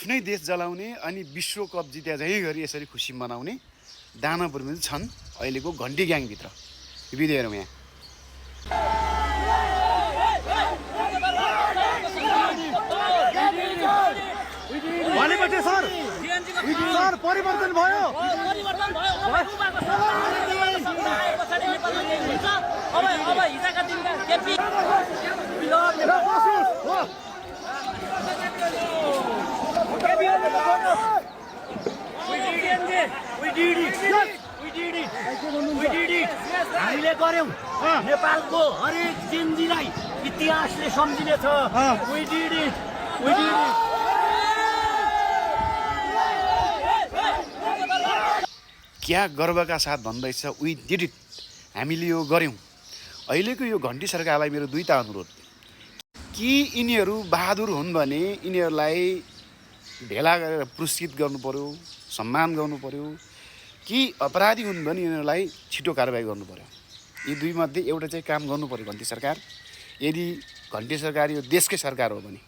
आफ्नै देश जलाउने अनि विश्वकप जित्या चाहिँ गरी यसरी खुसी मनाउने दानवहरू पनि छन् अहिलेको घन्टी ग्याङभित्र विधिहरू यहाँ। भनेपछि सर परिवर्तन भयो। हामीले गर्यौं। नेपालको हरेक जिन्दगीलाई इतिहासले सम्झिनेछ। क्या गर्वका साथ भन्दैछ वी डिड इट, हामीले यो गऱ्यौँ। अहिलेको यो घन्टी सरकारलाई मेरो दुईटा अनुरोध कि यिनीहरू बहादुर हुन् भने यिनीहरूलाई भेला गरेर पुरस्कृत गर्नु पर्यो, सम्मान गर्नु पर्यो, कि अपराधी हुन् भने यिनीहरूलाई छिटो कारबाही गर्नु पर्यो। यी दुईमध्ये एउटा चाहिँ काम गर्नु पर्यो घन्टी सरकार। यदि घन्टी सरकार यो देशकै सरकार हो भने